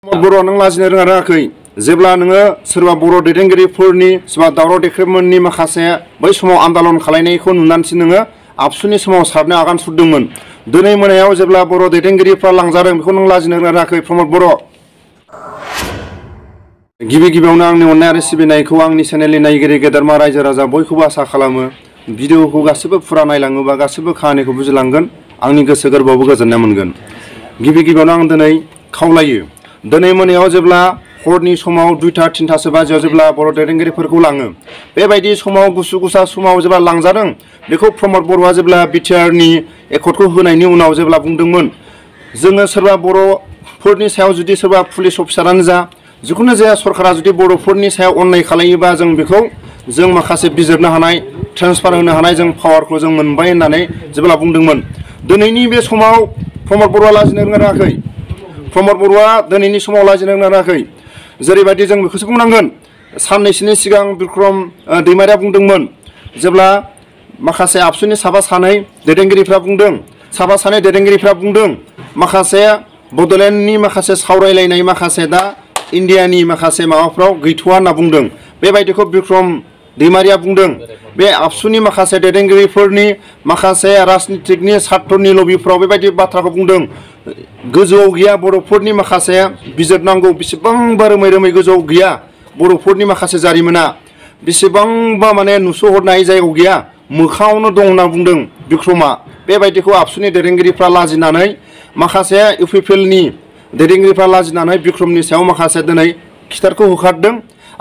बर' नों लाजिनो रोङाखै जेब्ला नोङो सोरबा बर' दैदेनगिरिफोरनि सोरबा दावराव देख्रेबमोननि माखासे बै समाव आन्दालन खालायनायखौ नुनानैसो नोङो आबसुनि समाव सारनो आगान सुरदोंमोन। दिनै मोनायाव जेब्ला बर' दैदेनगिरिफ्रा लांजादों बेखौ नों लाजिनो रोङाखै प्रमद बर'। गिबि गिबियावनो आंनि अननाय आरो सिबिनायखौ आंनि चेनेलनि नायगिरि गेदेरमा रायजो राजा बयखौबो आसा खालामो भिडिअखौ गासिबो फुरा नायलाङोबा गासिबो खाहानिखौ बुजिलांगोन आंनि गोसो गोरबोआवबो गोजोननाय मोनगोन। गिबि गिबियावनो आं दिनै खावलायो दिनै मोनायाव जेब्ला हरनि समाव 2:00-3:00 बाजियाव जेब्ला बर' दैदेनगिरिफोरखौ लाङो बेबायदि समाव गुसु गुसा समाव जेब्ला लांजादों बेखौ प्रमद बर'आ जेब्ला बिटिआरनि एकर्डखौ होनायनि उनाव जेब्ला बुंदोंमोन जोङो सोरबा बर'फोरनि सायाव जुदि सोरबा पुलिस अफिसारानो जा जिखुनु जाया सरकारा जुदि बर'फोरनि सायाव अननाय खालायोबा जों बेखौ जों माखासे बिजिरनो हानाय ट्रेन्सफार होनो हानाय जों पावारखौ जों मोनबाय होननानै जेब्ला बुंदोंमोन दिनैनि बे समाव प्रमद बर'आ लाजिनो रोङाखै। प्रमद बर'आ दिनैनि समाव लाजिनो रोङाखै जेरैबायदि जों बेखौसो बुंनांगोन साननैसोनि सिगां बिक्रम दैमारिया बुंदोंमोन जेब्ला माखासे आबसुनि साफा सानै दैदेनगिरिफ्रा बुंदों माखासे बड'लेण्डनि माखासे सावरायलायनाय माखासे दा इन्डियानि माखासे माबाफ्राव गैथ'वा होनना बुंदों बेबायदिखौ बिक्रम दैमारिया बुंदों। बे आबसुनि माखासे दैदेनगिरिफोरनि माखासे राजनितिकनि सार्टनि लबिफ्राव बेबायदि बाथ्राखौ बुंदों गोजौआव गैया बर'फोरनि माखासे बिजिरनांगौ बेसेबांबा रोमै रोमै गोजौआव गैया बर'फोरनि माखासे जारिमिना बेसेबांबा माने नुस'हरनाय जायगायाव गैया मोखाङावनो दं होनना बुंदों बिक्रमा। बेबायदिखौ आबसुनि दैदेनगिरिफ्रा लाजिनानै माखासे इउपिपिएलनि दैदेनगिरिफ्रा लाजिनानै बिक्रमनि सायाव माखासे दिनै खिथेरखौ होखारदों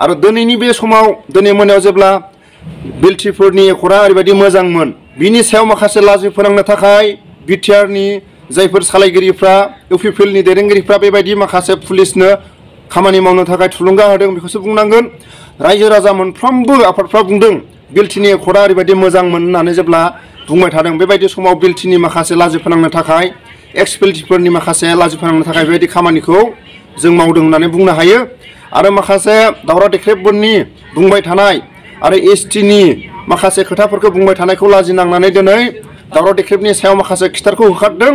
आरो दिनैनि बे समाव दिनै मोनायाव जेब्ला बिलटिफोरनि एकर्डआ ओरैबायदि मोजांमोन बिनि सायाव माखासे लाजि फोनांनो थाखाय बिटिआरनि जायफोर सालायगिरिफ्रा इउपिपिएलनि दैदेनगिरिफ्रा बेबायदि माखासे पुलिसनो खामानि मावनो थाखाय थुलुंगा होदों बेखौसो बुंनांगोन। रायजो राजा मोनफ्रोमबो आफादफ्रा बुंदों बिलटिनि एकर्डआ ओरैबायदि मोजांमोन होननानै जेब्ला बुंबाय थादों बेबायदि समाव बिलटिनि माखासे लाजि फोनांनो थाखाय एक्स बिलटिफोरनि माखासे लाजि फोनांनो थाखाय बेबायदि खामानिखौ जों मावदों होननानै बुंनो हायो। आरो माखासे दावराव देख्रेबफोरनि बुंबाय थानाय आरो एसटिनि माखासे खोथाफोरखौ बुंबाय थानायखौ लाजिनांनानै दिनै दावराव देख्रेबनि सायाव माखासे खिथेरखौ होखारदों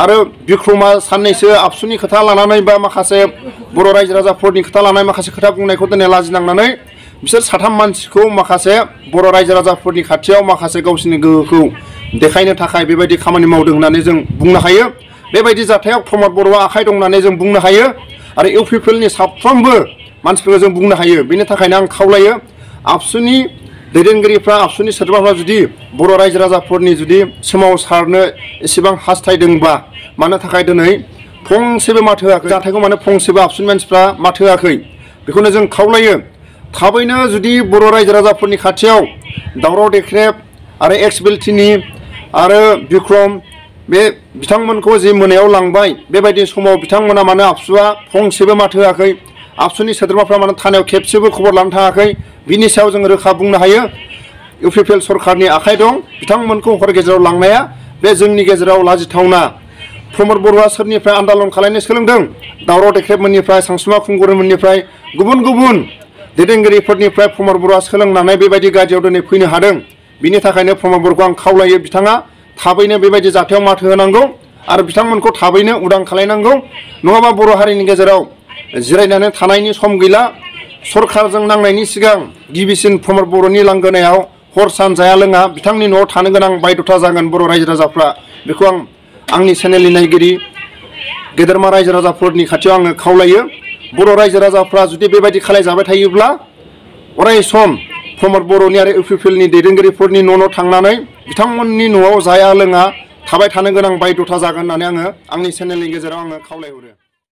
आरो बिक्रमा साननैसो आबसुनि खोथा लानानै बा माखासे बर' रायजो राजाफोरनि खोथा लानाय माखासे खोथा बुंनायखौ दिनै लाजिनांनानै बिसोर साथाम मानसिखौ माखासे बर' रायजो राजाफोरनि खाथियाव माखासे गावसोरनि गोहोखौ देखायनो थाखाय बेबायदि खामानि मावदों होननानै जों बुंनो हायो। बेबायदि जाथायाव प्रमद बर'आ आखाइ दं होननानै जों बुंनो हायो आरो इउपिपिएलनि साफ्रोमबो मानसिफोरखौ जों बुंनो हायो। बेनि थाखायनो आं खावलायो आबसुनि दैदेनगिरिफ्रा आबसुनि सोद्रोमाफ्रा जुदि बर' रायजो राजाफोरनि जुदि सोमावसारनो एसेबां हास्थायदोंबा मानो थाखाय दिनै फंसेबो माथो होआखै जाथायखौ माने फंसेबो आबसुनि मानसिफ्रा माथो होआखै बेखौनो जों खावलायो। थाबैनो जुदि बर' रायजो राजाफोरनि खाथियाव दावराव देख्रेब आरो एक्स बिलटिनि आरो बिक्रम बे बिथांमोनखौ जि मोनायाव लांबाय बेबायदि समाव बिथांमोना मानो आबसुआ फंसेबो माथो होआखै आबसुनि सोद्रोमाफ्रा मानो थानायाव खेबसेबो खबर लानो थाङाखै बिनि सायाव जों रोखा बुंनो हायो इउपिपिएल सरकारनि आखाइ दं बिथांमोनखौ हर गेजेराव लांनाया बे जोंनि गेजेराव लाजिथावना। प्रमद बर'आ सोरनिफ्राय आन्दालन खालायनो सोलोंदों दावराव देख्रेबमोननिफ्राय सानसुमा खुंगुरमोननिफ्राय गुबुन गुबुन दैदेनगिरिफोरनिफ्राय प्रमद बर'आ सोलोंनानै बेबायदि गादियाव दिनै फैनो हादों। बिनि थाखायनो प्रमद बर'खौ आं खावलायो बिथाङा थाबैनो बेबायदि जाथायाव माथो होनांगौ आरो बिथांमोनखौ थाबैनो उदां खालायनांगौ नङाबा बर' हारिनि गेजेराव जिरायनानै थानायनि सम गैला। सरकारजों नांनायनि सिगां गिबिसिन प्रमद बर'नि लांगोनायाव हर सान जाया लोङा बिथांनि न'आव थानो गोनां बायध'था जागोन बर' रायजो राजाफ्रा बेखौ आं आंनि चेनेलनि नायगिरि गेदेरमा रायजो राजाफोरनि खाथियाव आङो खावलायो। बर' रायजो राजाफ्रा जुदि बेबायदि खालायजाबाय थायोब्ला अराय सम प्रमद बर'नि आरो इउपिपिएलनि दैदेनगिरिफोरनि न' थांनानै बिथांमोननि न'आव जाया लोङा थाबाय थानो गोनां बायध'था जागोन होननानै आङो आंनि चेनेलनि गेजेराव आङो खावलायहरो।